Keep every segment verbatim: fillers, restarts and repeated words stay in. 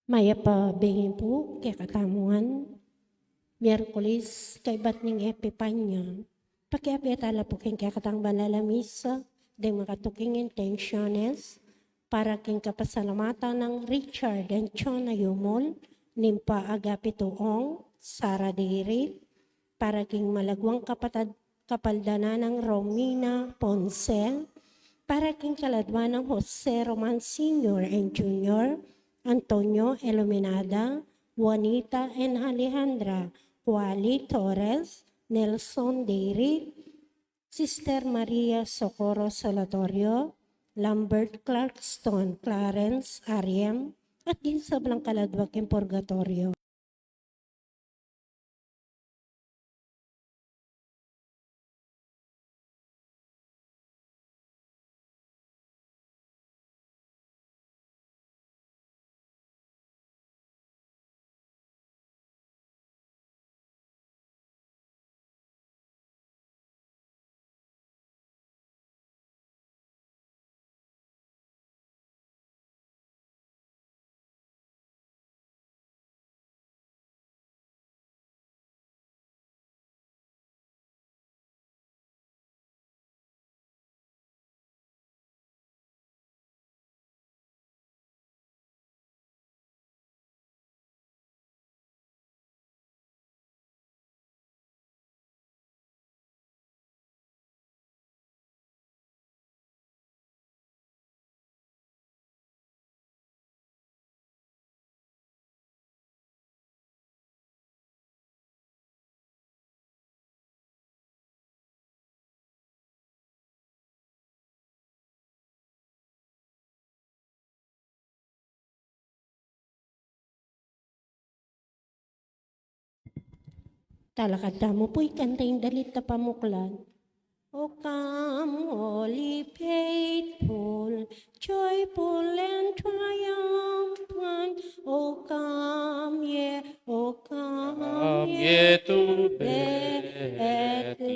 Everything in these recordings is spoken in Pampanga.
Mayap a bengi pu kekatamu ngan. Miyerkules, kaybat ning Epipanya. Pakiabe tala pu king kekatang banal a misa deng makatuking intensyones para king kapasalamatan nang Richard and Chona Yumul, Nimpa Agapito Ong, Sara Diri, para king malaguang kapatad, kapaldanan nang Romina Ponce, para king kaladwa nang Jose Roman Senior and Junior, Antonio Iluminada, Juanita and Alejandra, Wally Torres, Nelson Diri, Sister Maria Socorro Solatorio, Lambert Clarkston, Clarence Ariem, at ding sablang kaladwa king purgatoryo. Talakad tamu pu, ikanta ing dalit a pamuklat. O come, holy, faithful, joyful and triumphant. O come ye, O come ye to Bethlehem.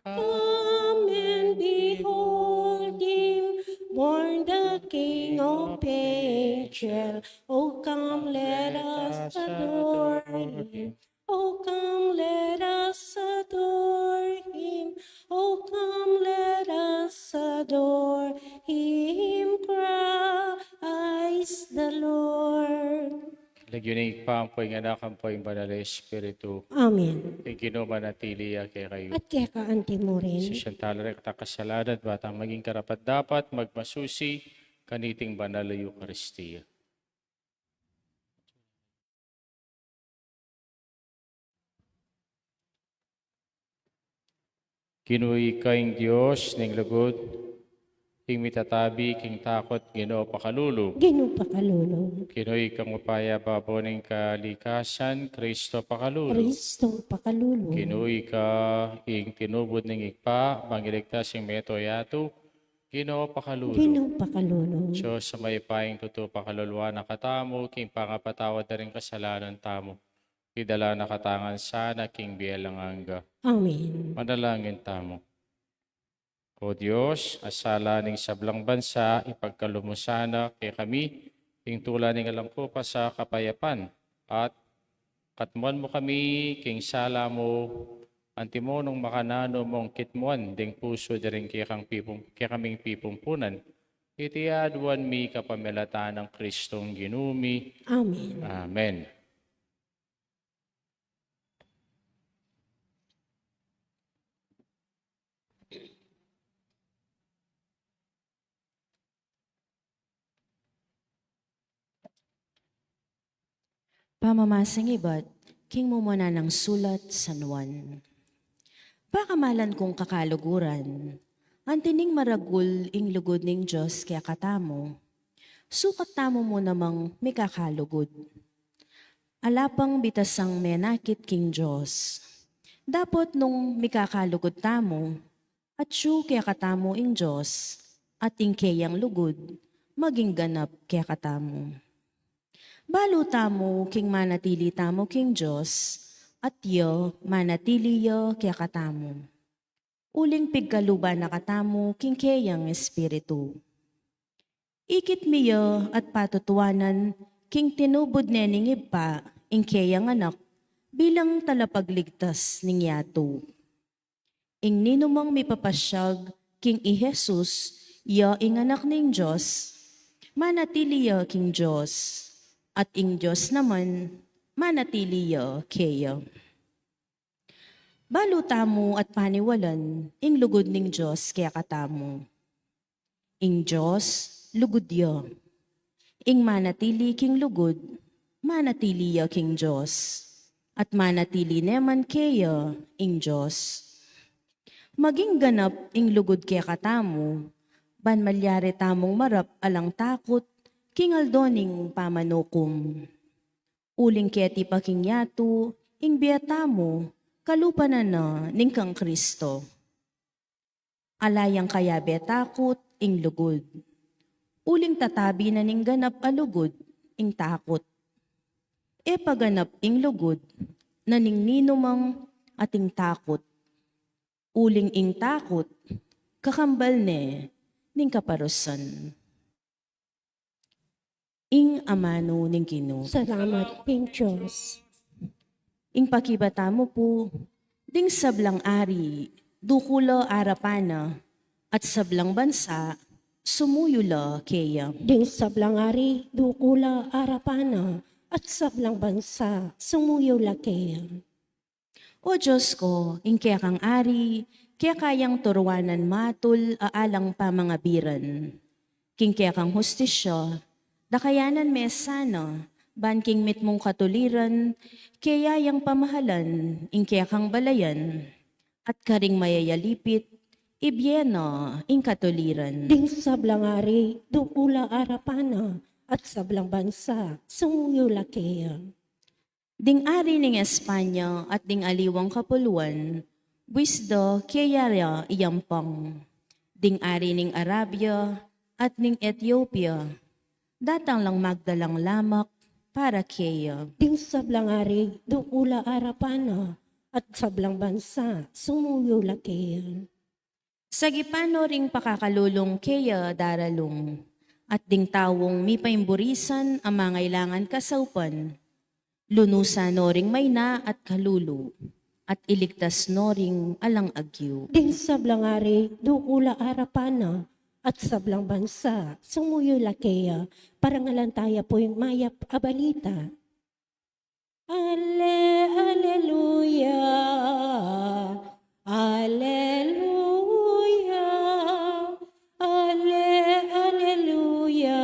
Come and behold him, born the King of angel. O come, let us adore him. O come, let us adore him. O come, let us adore him, Christ the Lord. Lagyu ning Ibpa, ampo ing Anak, ampo ing Banal a Espiritu. Amen. Ing Ginu manatili ya kekayu. At keka anti mu rin. Sisian tala reng ating kasalanan, ba tang maging karapat-dapat magmasusi kaniting banal a Eukaristia. Ginu, ika ing Dios ning lugud, ing mitatabi king takot, Ginu, pakalulu. Ginu, pakalulu. Ginu, ika ing upaya babo ning kalikasan, Kristo, pakalulu. Kristo, pakalulu. Ginu, ika ing tinubud ning Ibpa, mangiligtas king mabilug a yatu, Ginu, pakalulu. Ginu, pakalulu. Dios a mayupaya, ing tutu pakaluluan na katamu king pangapatawad da ring kasalanan tamu, idala na katamu ngan sana king bie alang angga. Amen. Manalangin tamu. O Dios, a sala ning sablang bansa, ipagkalub mu sana kekami ing tula ning alang kupas a kapayapan, at katmuan mu kami king sala mu, antimo nung makananu mung kitmuan ding pusu da ring kekang pipum-, kekaming pipumpunan. Iti aduan mi kapamilatan nang Kristong Ginu mi. Amen. Amen. Pamamasan ibat king mumunan a sulat San Juan. Pakamalan kung kakaluguran, anti ning maragul ing lugud ning Dios kekatamu, sukat tamu mu namang mikakalugud. Ala pang bitasang menakit king Dios. Dapot nung mikakalugud tamu, atyu kekatamu ing Dios, at ing keyang lugud maging ganap kekatamu. Balu tamu king manatili tamu king Dios, at ya manatili ya kekatamu. Uling pigkaluban na katamu king keyang Espiritu. Ikit mi ya at patutuanan king tinubud ne ning Ibpa ing keyang Anak bilang talapagligtas ning yatu. Ing ninumang mipapasyag king i Jesus ya ing Anak ning Dios, manatili ya king Dios, at ing Dios naman manatili ya keya. Balu tamu at paniwalan ing lugud ning Dios kekatamu. Ing Dios, lugud ya. Ing manatili king lugud, manatili ya king Dios, at manatili ne man keya ing Dios. Maging ganap ing lugud kekatamu, ban malyari tamung marap alang takut king aldo ning pamanukum. Uling keti pa king yatu ing bie tamu, kalupa na na ning kang Kristo. Ala yang kayabe takut ing lugud. Uling tatabi na ning ganap a lugud ing takut. E pa ganap ing lugud na ning ninumang ating takut. Uling ing takut, kakambal ne ning kaparusan. Ing amanu ning Ginu. Salamat king Dios. Ing pakibat tamu pu, ding sablang ari, dukul la arapan na, at sablang bansa, sumuyu la keya. Ding sablang ari, dukul la arapan na, at sablang bansa, sumuyu la keya. O Dios ku, ing kekang ari, keka yang turuanan matul a alang pamangabiran. King kekang hustisya, dakayanan me sana, ban king mitmung katuliran, keya yang pamahalan, ing kekang balayan, at karing mayayalipit, ibie na ing katuliran. Ding sablang ari, dukul la arapan na, at sablang bansa, sumuyu la keya. Ding ari ning Espanya at ding aliwang kapuluan, buis da keya ya iyampang. Ding ari ning Arabia at ning Etiopia, datang lang magdalang lamak para keya. Ding sablang ari, dukul la arapan na, at sablang bansa, sumuyu la keya. Sagipan no ring pakakalulung keya daralung, at ding taung mipaimburisan a mangailangan kasaupan, lunusan no ring maina at kalulu, at iligtas no ring alang agyu. Ding sablang ari, dukul la arapan na, at sablang bansa, sumuyu la keya, parangalan taya pu ing mayap a balita. Ale, aleluya, aleluya, ale, aleluya,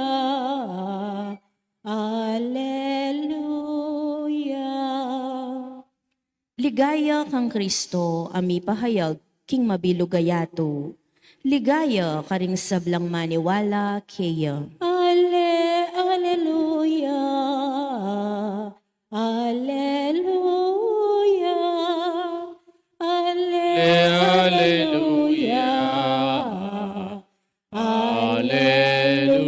aleluya. Ligaya kang Kristo a mipahayag king mabilug a yatu. Ligaya karing sablang maniwala keya. Ale, aleluya, aleluya, ale, aleluya, aleluya.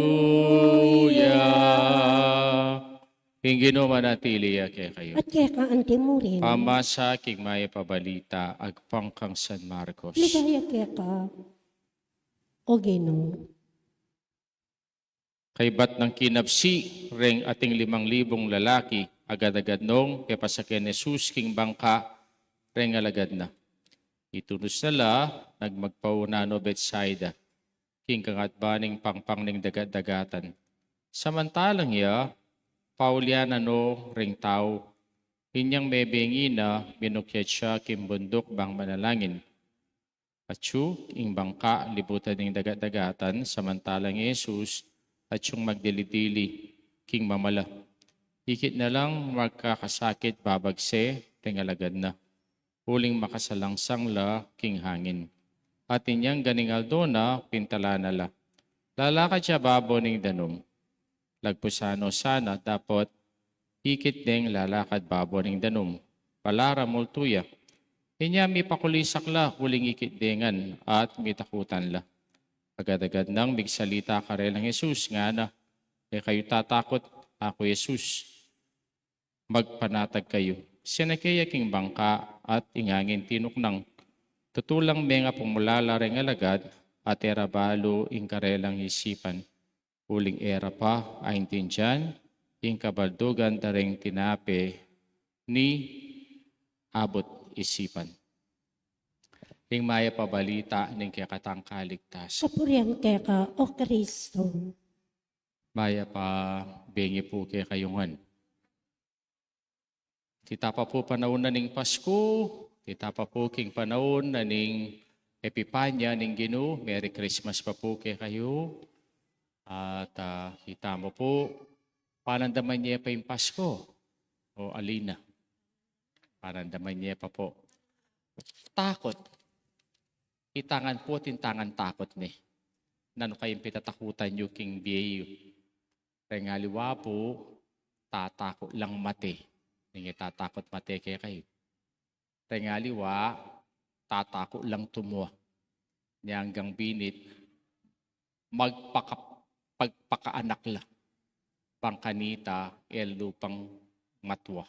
Ing Ginu manatili ya kekayu. At keka anti mu rin. Pamasa king mayap a balita agpang kang San Marcos. Ligaya keka, O Ginu. Kaybat nang kinabsi reng ating limang libung lalaki, agad-agad nong pepasaken Jesus king bangka reng alagad na. Itunus na la nang magpauna no Betsaida, king kangatba ning pangpang ning dagat-dagatan. Samantalang ya, paulyanan no ring tau, inyang mebengi na, minukyat ya king bunduk bang manalangin. Atyu ing bangka libutan ning dagat-dagatan, samantalang i Jesus atyung magdili-dili king mama la. Ikit na lang magkakasakit babagse reng alagad na, uling makasalangsang la king hangin. At inyang ganing aldo na, pintalan na la. Lalakad ya babo ning danum. Lagpusan no sana dapot ikit deng lalakad babo ning danum, pala ra multu ya. Inya mipakulisak la uling ikit de ngan at mitakutan la. Agad-agad nang migsalita karelang Jesus, ngana, "E kayu tatakut, aku Jesus. Magpanatag kayu." Sinake ya king bangka at ing angin tinuknang. Tutu lang menga pumulala reng alagad at e ra balu ing karelang isipan. Uling e ra pa aintindian ing kabaldugan da ring tinape ni abut isipan. Ing mayap a balita ning kekatang kaligtasan. Kapurian keka, O Kristo. Mayap a bengi pu kekayu ngan. Ita pa pu panaun na ning Pasku, ita pa pu king panaun na ning Epipanya ning Ginu. Merry Christmas pa pu kekayu. At, ah, ita mu pu, panandaman ye pa ing Pasku. O, ali na. Panandaman ye pa pu. Takut. Ita ngan pu, atin tangan takut ne. Nanu kayang pitatakutan yu king bie yu? Reng aliwa pu, tatakut lang mate. Ning e tatakut mate kekayu. Reng aliwa, tatakut lang tumua. Nya anggang binit, magpaka-, pagpakaanak la. Bang kanita, e la pang matua.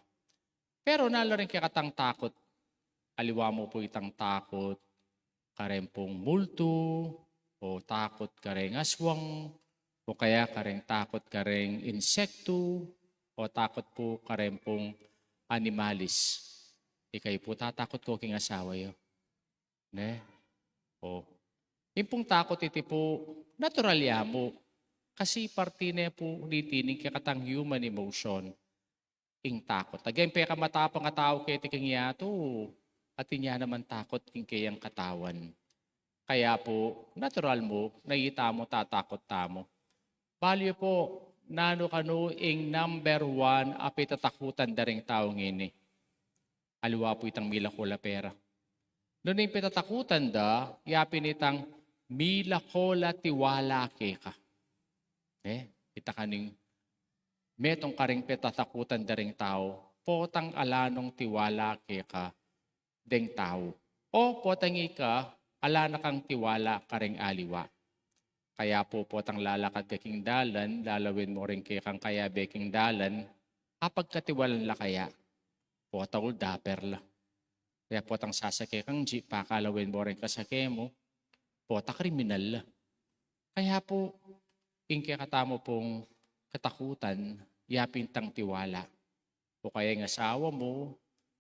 Pero nanu la ring kekatang takut? Aliwa mu pu itang takut kareng pung multu, o takut kareng aswang, o kaya kareng takut kareng insektu, o takut pu kareng pung animalis. Ikayu pu, tatakut ko king asawa yu. Ne? O. Ing pung takut iti pu, natural ya mu. Kasi parte ne pu niti ning kekatang human emotion. Ing takut. Again, pekamatapang a tau keti king yatu, atin ya naman takut king keyang katawan. Kaya pu, natural mu, na ita mu, tatakut tamu. Balu yu pu, nanu kanu ing number one a pitatakutan da ring tau ngeni? Aliwa pu itang milako la pera. Nung ing pitatakutan da, yapin itang milako la tiwala keka. Eh, ita kanu ing metung karing pitatakutan da ring tau, potang ala nong tiwala keka deng tau. O potang ika, ala na kang tiwala karing aliwa. Kaya pu, potang lalakad ka king dalan, lalawen mu ring kekang kayabe king dalan, apagkatiwalan la kaya? Pota uldaper la. Kaya potang sasake kang jeep, pakalawen mu ring kasake mu, pota kriminal la. Kaya pu, ing kekatamu pung katakutan, yapin tang tiwala. O kaya ing asawa mu,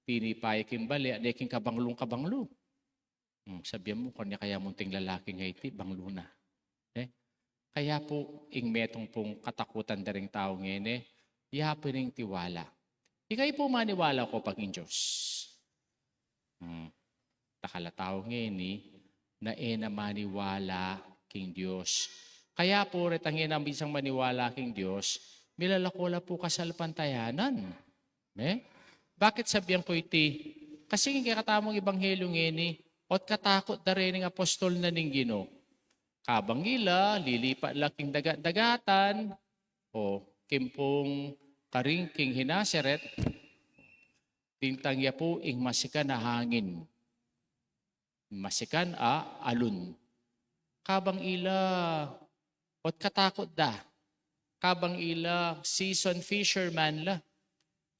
tinipa ya king bale, ne king kabanglung-kabanglu. Hmm, sabian mu, kanya kaya munting lalaki nga iti, banglu na. Eh? Kaya pu, ing metung pung katakutan da ring tau ngeni, yapin ing tiwala. Ikayu pu, maniwala ko pa king Dios? Hmm. Dakal a tau ngeni, na e na maniwala king Dios. Kaya pu, retang e na bisang maniwala king Dios, milalako la pu kasalpantayanan. Ne? Bakit sabian ku iti? Kasi king kekatamung ebanghelyu ngeni, ot katakut da reng apostol na ning Ginu. Kabang ila, lilipat la king dagat-dagatan, o, king pung karing king Genesaret, dintang ya pu ing masikan a hangin. Masikan a alon. Kabang ila, ot katakut da. Kabang ila, season fisherman la.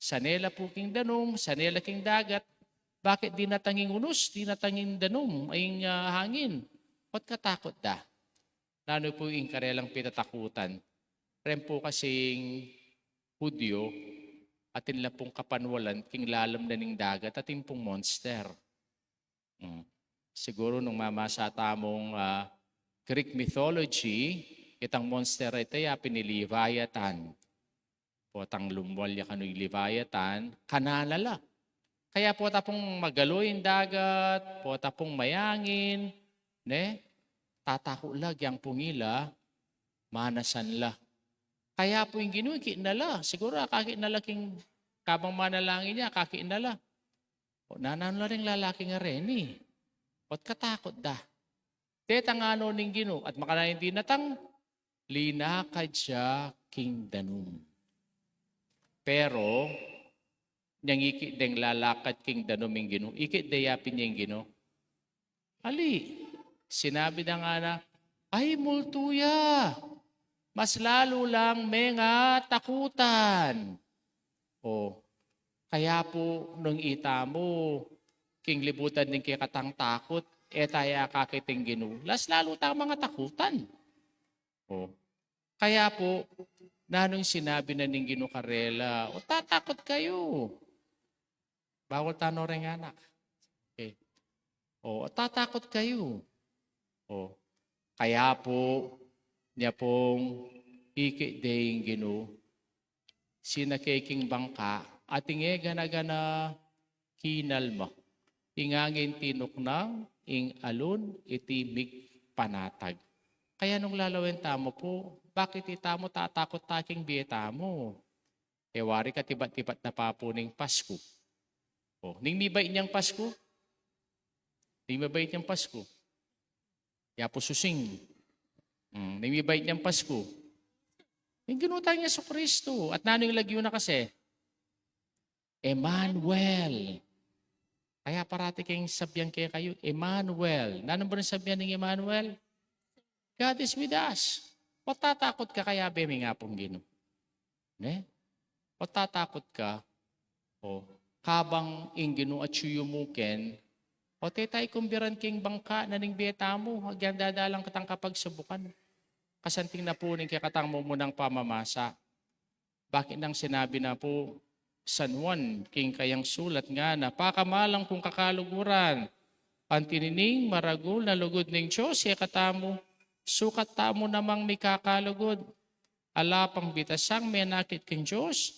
Sane la pu king danum, sane la king dagat. Bakit dinatang ing unus, dinatang ing danum, ing, ah, hangin? Ot katakut da. Nanu pu ing karelang pitatakutan? Reng pu kasing Hudyo, atin la pung kapanwalan king lalam na ning dagat, atin pung monster. Mm. Siguru nung mamasa tamung, ah, Greek mythology, itang monster a ita, yapin i Leviathan. Potang lumwal ya kanu ing Leviathan, kanana la. Kaya pota pung magalu ing dagat, pota pung mayangin, ne? Tatakut la, agyang pung ila, manasan la. Kaya pu ing Ginu, ikit na la. Siguru akakit na la king, kabang manalangin ya, akakit na la. O, nananu la reng lalaki nga reni? Ot katakut da. Detang anu ning Ginu, at makananu ing dinatang, linakad ya king danum. Pero, nyang ikit deng lalakad king danum ing Ginu, ikit de yapin ya ing Ginu? Ali, sinabi da ngana, "Ay, multu ya, mas lalu lang mengatakutan." O, kaya pu nung ita mu king libutan ning kekatang takut, e ta ya akakit ing Ginu, las lalu tang mangatakutan. O, Kaya pu, nanung sinabi na ning Ginu karela, "O tatakut kayu." Bawal tano reng anak. Okay. "O tatakut kayu." O, kaya pu, nya pung ikit deng Ginu, sinake king bangka, at ing e gana-gana kinalma. Ing angin tinuknang, ing alun iti migpanatag. Kaya nung lalawen tamu pu, bakit itamu tatakut ta king bie tamu? E wari katibat-tibat na pa pu ning Pasku. O, ning mibait niyang Pasku. Ning mibait niyang Pasku. Ya pu susing. Hmm, ning mibait niyang Pasku. Ing Ginu tang Jesucristo. At nanu ing lagyu na kasi? Emmanuel. Kaya parati keng sabian kekayu, Emmanuel. Nanung buri sabyan ning Emmanuel? God is with us. O tatakut ka kaya, be, mingapung Ginu. Ne? O tatakut ka? O, kabang ing Ginu atyu yu mu ken, o te ta ikumbiran king bangka na ning bie tamu, agyang dadalan katang kapagsubukan. Kasanting na pu ning kekatang mumunang pamamasa. Bakit nang sinabi na pu San Juan king kayang sulat ngana, "Pakamalan kung kakaluguran, anti nining maragul na lugud ning Dios kekatamu, sukat tamu namang mikakalugud. Ala pang bitasang menakit king Dios,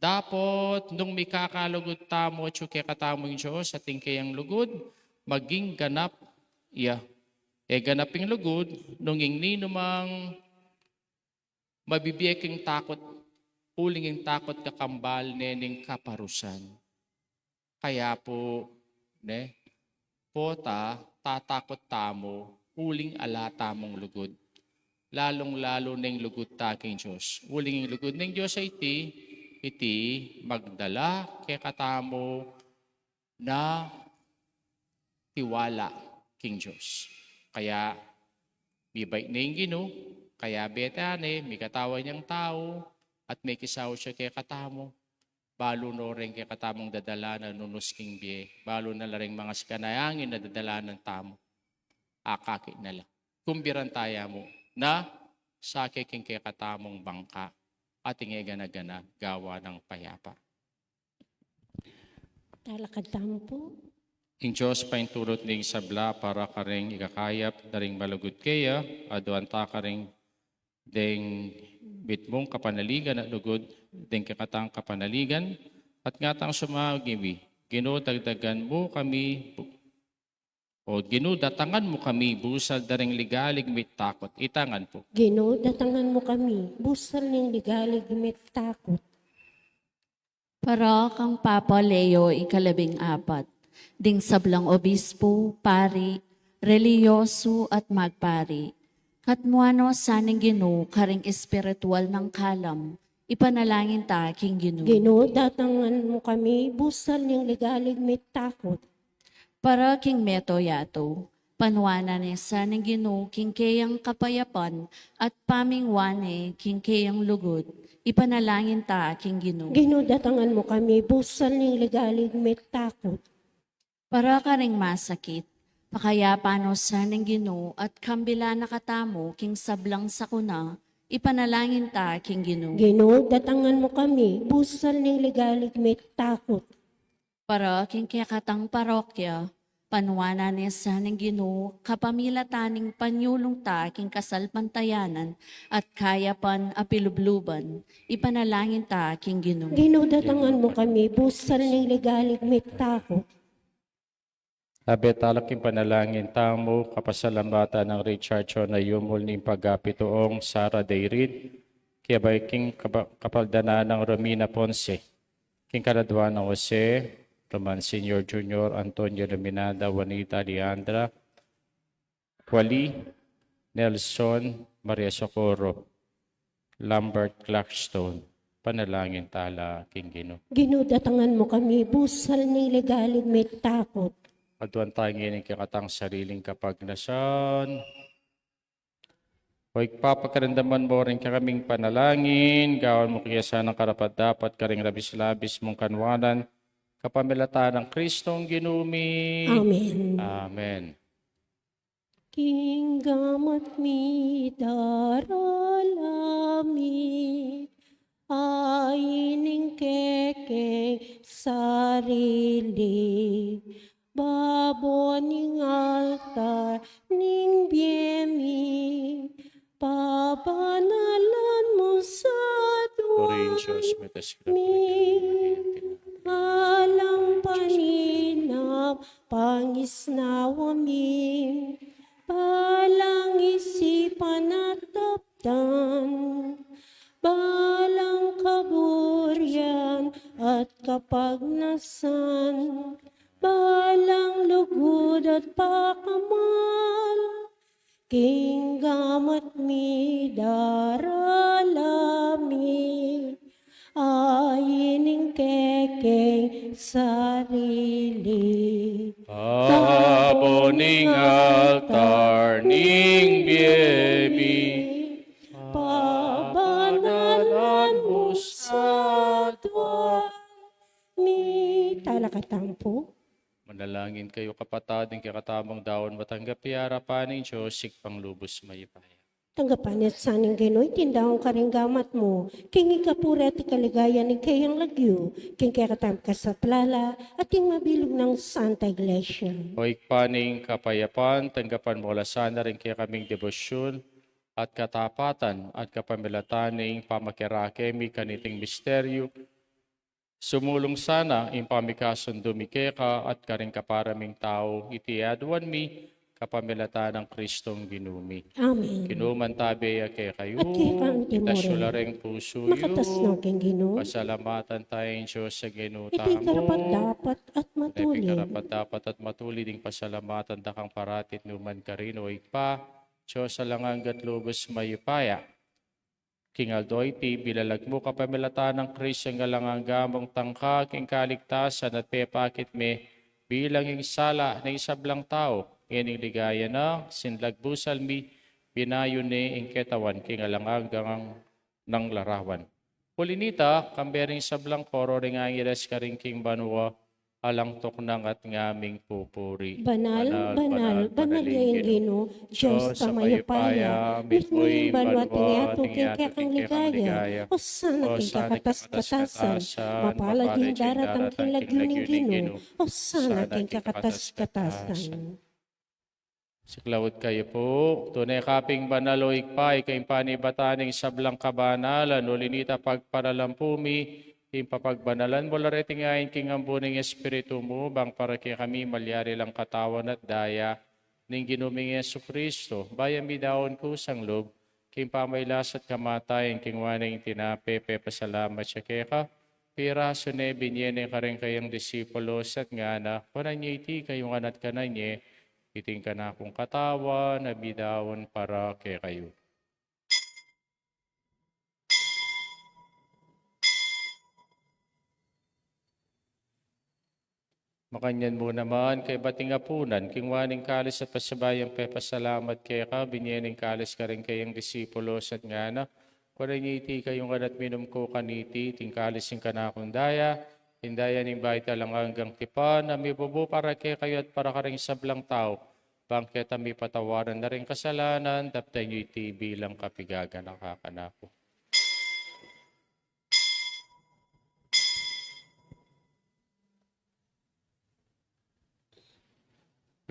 dapot nung mikakalugud tamu atyu kekatamu ing Dios at ing kayang lugud, maging ganap ya. E ganap ing lugud nung ing ninumang mabibie king takut, uling ing takut kakambal ne ning kaparusan." Kaya pu, ne, pota, tatakut tamu, uling ala tamung lugud. Lalung-lalu ning lugud ta king Dios. Uling ing lugud ning Dios a iti, iti magdala kekatamu na tiwala king Dios. Kaya mibait ne ing Ginu, kaya beta ne, mikatawan yang tau, at mekisaus ya kekatamu, balu no reng kekatamung dadalanan nung nus king bie, balu na la reng mangasika na angin na dadalanan tamu. Akakit na la. Kumbiran taya mu na sake king kekatamung bangka, at ing e gana-gana gawa nang payapa. Talakad tamu pu. Ing Dios painturut ning sabla para karing ikakayap da ring malugud keya, aduan ta karing deng mitmung kapanaligan at lugud deng kekatang kapanaligan, at ngatang sumagi mi, Ginu, dagdagan mu kami, bu-, o Ginu, datangan mu kami, busal da ring ligalig mit takut. Itangan pu. Ginu, datangan mu kami, busal ning ligalig mit takut. Para kang Papa Leo ikalabing apat, ding sablang obispo, pari, relihiyoso at magpari. Katmuan no sa ning Ginu karing espiritual nang kalam, ipanalangin ta king Ginu. Ginu, datangan mu kami, busal ning ligalig mit takut. Para king mabilug a yatu, panuanan ne sa ning Ginu king keyang kapayapan at pamingwan ne king keyang lugud, ipanalangin ta king Ginu. Ginu, datangan mu kami, busal ning ligalig mit takut. Para karing masakit, pakayapan no sa ning Ginu at kambilan na katamu king sablang sakuna, ipanalangin ta king Ginu. Ginu, datangan mu kami, busal ning ligalig mit takut. Para king kekatang parokya, panuanan ne sa ning Ginu kapamilatan ning panyulung ta king kasalpantayanan at kayapan a pilubluban, ipanalangin ta king Ginu. Ginu, datangan mu kami, busal ning ligalig mit takut. Abe tala king panalangin tamu, kapasalamatan nang Richard Chona Yumul ning pagapituong Sara Dayrit, kaya bay king kapa-, kapaldanan nang Romina Ponce, king kaladwa nang Jose, Roman Senior Junior, Antonio Luminada, Juanita Leandra, Wali, Nelson, Maria Socorro, Lambert Clarkstone, panalangin tala king Ginu. Ginu, datangan mu kami, busal ning ligalig mit takut. Aduan ta ngeni ing kekatang sariling kapagnasan. O Ibpa, pakiramdaman mu ring kekaming panalangin, gawan mu kaya sanang karapat-dapat karing labis-labis mung kanwanan, kapamilatan nang Kristong Ginu mi. Amen. Amen. King gamat mi darala mi, ain ing kekeng sarili, babo ning altar ning bie mi, pabanalan mu sa Korintios, duan mi, metas mi, alang paninap pangisnawa mi, balang isipan at daptan, balang kaburian at kapagnasan, balang lugud at pakamal, king gamat mi darala mi, ain ing kekeng sarili, babo ning altar ning bie mi, pabanalan mu sa duan mi. Talakad tamu pu. Manalangin kayu, kapatad, ing kekatamung daun matanggap ya king arapan ning Dios, Ibpang lubus mayupaya. Tanggapan na sa ning Ginu iting daun karing gamat mu, king ikapuri at ikaligaya ning keyang lagyu, king kekatamung kasaplalan at king mabilug nang Santa Iglesia. O Ibpa ning kapayapan, tanggapan mu la sana ring kekaming debosyun at katapatan at kapamilatan ning pamakirake mi kaniting misteryu, sumulung sana ing pamikasundu mi keka at karing kapara ming tau, iti aduan mi kapamilatan nang Kristong Ginu mi. Amen. Ing Ginu mantabe ya kekayu. At keka mu rin. Itas yu la ring pusu yu. Makatas no king Ginu. Pasalamatan taya ing Dios a Ginu tamu. Iti karapat-dapat at matulid. Iti karapat-dapat at matulid ing pasalamatan da kang parati at nu man karin, o Ibpa, Dios a alang angga at lubus mayupaya. King aldo iti, bilalag mu kapamilatan nang Kristo ing alang angga mung tangka king kaligtasan at pepakit me bilang ing sala ning sablang tau. Ngening ligaya na, sinlagbu salmi, binayu ne ing ketawan king alang angga nang larawan. Uli nita, kambe ring sablang koro ring angeles karin king banua, alang tuknang at ngaming pupuri. Banal, banal, banal ya ing Ginu, Dios a mayupaya, mitmu ing banua at ing yatu king kekang ligaya. Osana king kakatas-katasan, mapalad ya ing daratang king lagyu ning Ginu. Osana king kakatas-katasan. Siklaud kayu pu. Tune ka pin banal, o Ibpa, ika ing panibatan ning sablang kabanalan, uli nita pagparalan pu mi ing papagbanalan mu la reting ain king ambun ning Espiritu mu, bang para kekami malyari lang katawan at daya ning Ginu ming Jesucristo. Bayu mi daun kusang lub king pamagkasakit at kamatayan, king ngana ning tinape, pepasalamat ya keka, pirasu ne, binye ne karing kayang disipulos at ngana, kunan ye iti kayu ngan at kanan ye, iti ing kanakung katawan a midaun para kekayu. Makanyan mu naman, kaybat ning apunan, kinua ne ing kalis at pasibayu yang pepasalamat keka, binye ne ing kalis karing kayang disipulos at ngana, kunan ye iti kayu ngan at minum ko kaniti, iti ing kalis ning kanakung daya, ing daya ning bayu at alang anggang tipan, a mibubu para kekayu at para karing sablang tau, bang keta mipatawaran na ring kasalanan. Daptan yu iti bilang kapigaganaka kanaku.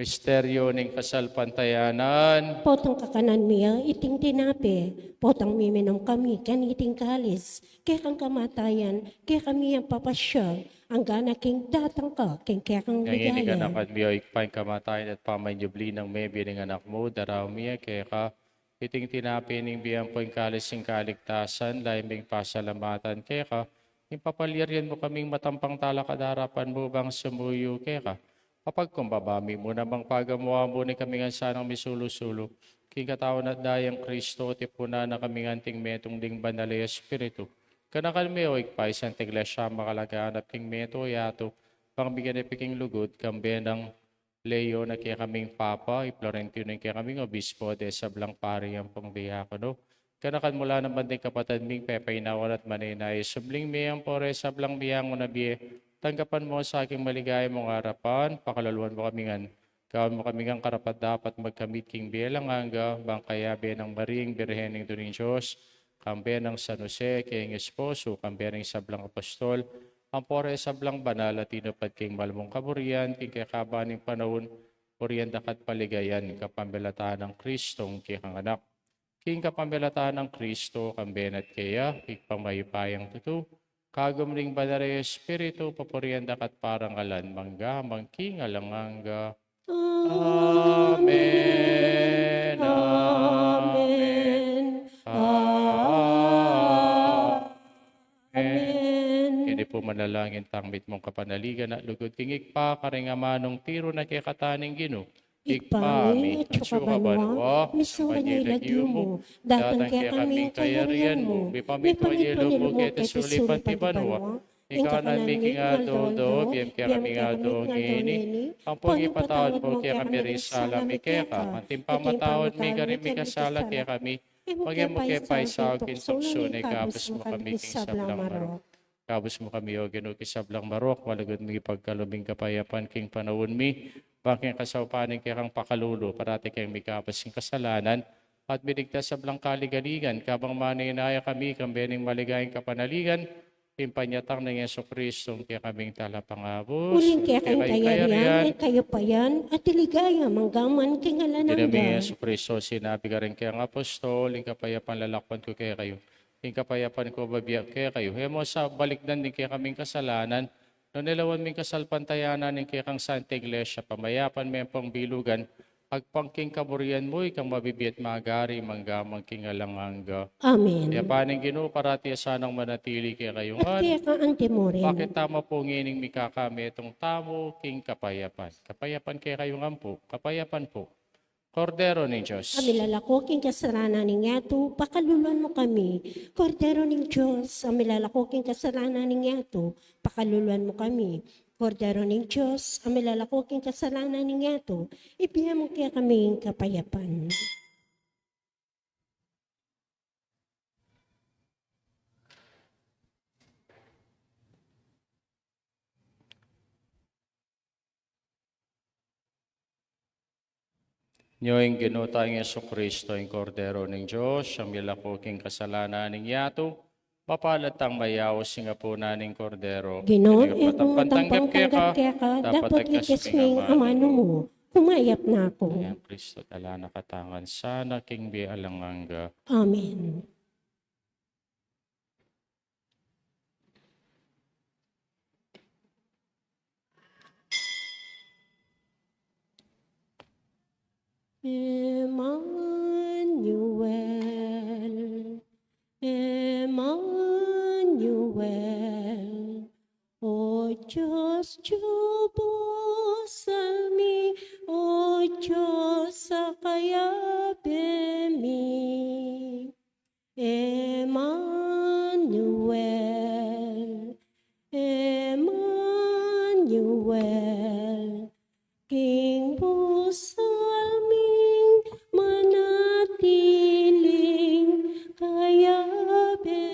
Misteryu ning kasalpantayanan. Potang kakanan mi ya iting tinape, potang miminum kami kaniting kalis, kekang kamatayan kekami yang papasyag, anggana king datang ka king kekang ligaya. Ngeni, kanakan mi, o Ibpa, ing kamatayan at pamanyubli nang mebie ning Anak mu, daraun mi ya keka, iting tinape ning bie ampo ing kalis ning kaligtasan, layu ming pasalamatan keka, ing papalyarian mu kaming matampang talakad king arapan mu bang sumuyu keka. Papagkumbaba mi mu namang pagamu-amu ne kami ngan sanang misulu-sulu king katawan at daya nang Kristo, tipunan na kami ngan king metung ning Banal a Espiritu. Kanakan mi, o Ibpa, ing Santa Iglesia makalaganap king meto yatu, bang miganapi king lugud, kambe nang Leon a kekaming Papa, i Florentino a kekaming Obispo, ding sablang pari ampong diakono. Kanakan mu la naman ding kapatad ming pepainawan at manenaya, subling mie ampo reng sablang miangu na bie, tanggapan mu sa king maligaya mung arapan, pakalaluan mu kami ngan Gawan mu kami ngan karapat-dapat magkamit king bie alang angga, bang kayabe nang Mariang Birhen, Indu ning Dios, kambe nang San Jose, kayang esposo, kambe ning sablang apostol, ampo ring sablang banal a tinupad king mal mung kaburian, king kekaban ning panaun, burian daka at paligayan, kapamilatan nang Kristong kekang Anak. King kapamilatan nang Kristo, kambe na at keya, king mayupayang tutu, kagum ning Banal a Espiritu, papurian daka at parangalan, mangga man king alang angga. Amen. Amen. Amen. Keni pu manalangin tang mitmung kapanaligan a lugud king Ibpa, karing amanung tiru na kekatamu ning Ginu. Ibpa mi, atsu ka banua, misamban ya ing lagyu mu, datang kekami ing kayarian mu, mipamintuan ya ing lub mu keti sulip anti banua. Ing kakanan mi king aldo-aldo, ibie mu kekami king aldo ngeni, ampon ipatawad mu kekami ring sala mi keka, anti ing pamamatawad mi karing mikasala kekami, e mu ke paisaul king tuksu, nune ikabus mu kami king sablang marok. Ikabus mu kami, O Ginu, king sablang marok, malugud mung ipagkalub ing kapayapan king panaun mi, bang king kasaupan ning kekang pakalulu, parati kaming mikabus king kasalanan, at miligtas king sablang kaligaligan, kabang manenaya kami, kambe ning maligayang kapanaligan, king panyatang nang Jesucristo, ing kekaming Talapangabus. Uling keka ing kayarian, at kayupayan, at ing ligaya, mangga man king alang angga. Ing Ginu mi Jesucristo, sinabi karing kekang apostol, ing kapayapan lalakwan ku kekayu, ing kapayapan ku bibie ku kekayu. E mu sa balikdan ding kekaming kasalanan, nune lawan mu ing kasalpantayanan ning kekang Santa Iglesia, pamayapan me ampong bilugan, agpang king kaburian mu, ikang mabibie at magari, mangga man king alang angga. Amen. Ing kapayapan ning Ginu, parati ya sanang manatili kekayu ngan. At keka anti murin. Pakit tamu pu ngening mikakametung tamu king kapayapan. Kapayapan kekayu ngan pu, kapayapan pu. Kordero ning Dios, a milalako king kasalanan ning yatu, pakaluluan mu kami. Kordero ning Dios, a milalako king kasalanan ning yatu, pakaluluan mu kami. Kordero ning Dios, a milalako king kasalanan ning yatu, ibie mu kekami ing kapayapan. Nyo ing Ginu tang Jesucristo, ing Kordero ning Dios, a milalako king kasalanan ning yatu, mapalad tang mayaus king apunan ning Kordero. Ginu, e ku ngan tanggap keka, dapot ligtas me ing amanu mu. Kumayap na ku. Ing Kristo, tala na katangan sana king bie alang angga. Amen. Emmanuel, Emmanuel, o Dios, Dios, busal mi, o Dios, a kayabe mi. Emmanuel, Emmanuel, king busal ming manatiling kayabe.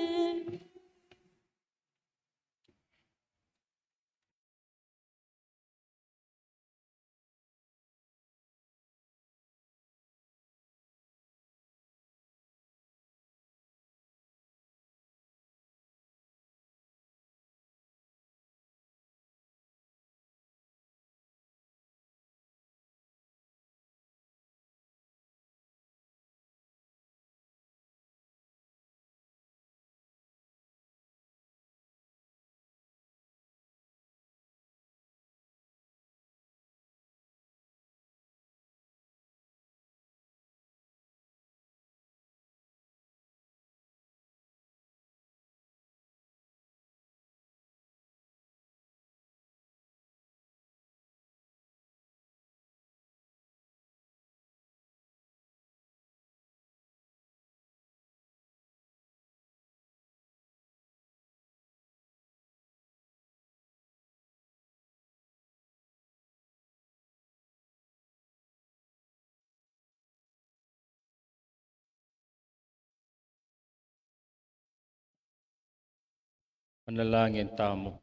Manalangin tamu.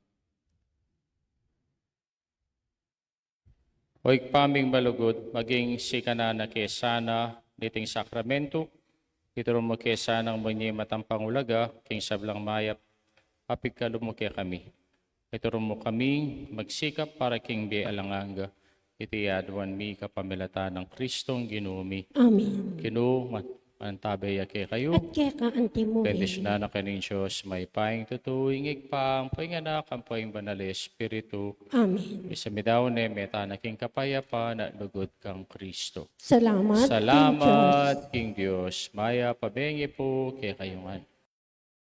O Ibpa ming malugud, maging sikanan na ke sana niting sakramentu, ituru mu ke sanang munyi matampang ulaga king sablang mayap a pigkalub mu kekami. Ituru mu kaming magsikap para king bie alang angga. Iti aduan mi kapamilatan nang Kristong Ginu mi. Amen. Ginu, man, mantabe ya kekayu. At keka anti mu rin. Bendisyonan na kayu ning Dios, mayupayang tutu, ing Ibpa, ampo ing Anak, ampo ing Banal a Espiritu. Amen. Misa mi daun ne, mete na king kapayapan at lugud kang Kristo. Salamat, Salamat king Dios. King Dios. Mayap a bengi pu kekayu ngan.